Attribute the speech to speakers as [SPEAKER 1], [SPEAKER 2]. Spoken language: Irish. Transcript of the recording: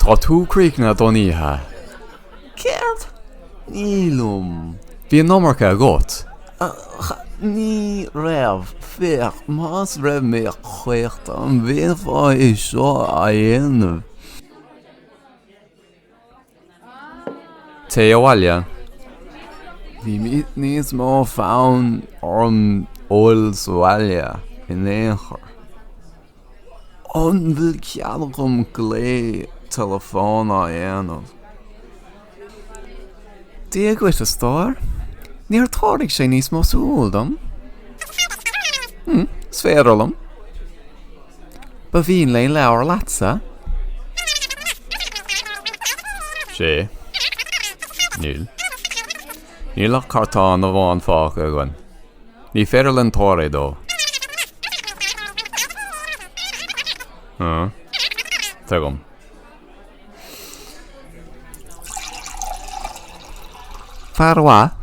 [SPEAKER 1] Tá tú críochnaithe don oíche.
[SPEAKER 2] Céard? Nílim.
[SPEAKER 1] Bhí an iomarca agat.
[SPEAKER 2] Ní raibh. Féach, más raibh mé caochta, an bhféadfá é seo a dhéanamh?
[SPEAKER 1] Téigh abhaile.
[SPEAKER 2] Bhí níos mó fonn orm dul sa bhaile in aon chor. An bhfuil cead agam glao teileafóin a dhéanamh?
[SPEAKER 1] Dia dhuit, a stór. Níor thabharfaidh sé níos mó súl dom. Hm, is féidir liom. Ba mhian léi labhair leatsa. Sé. Níl. Níl ach cartán amháin fágtha againn. Ní féidir linn tabhair é dó. Hm. Tuigim.
[SPEAKER 2] Fear mhaith.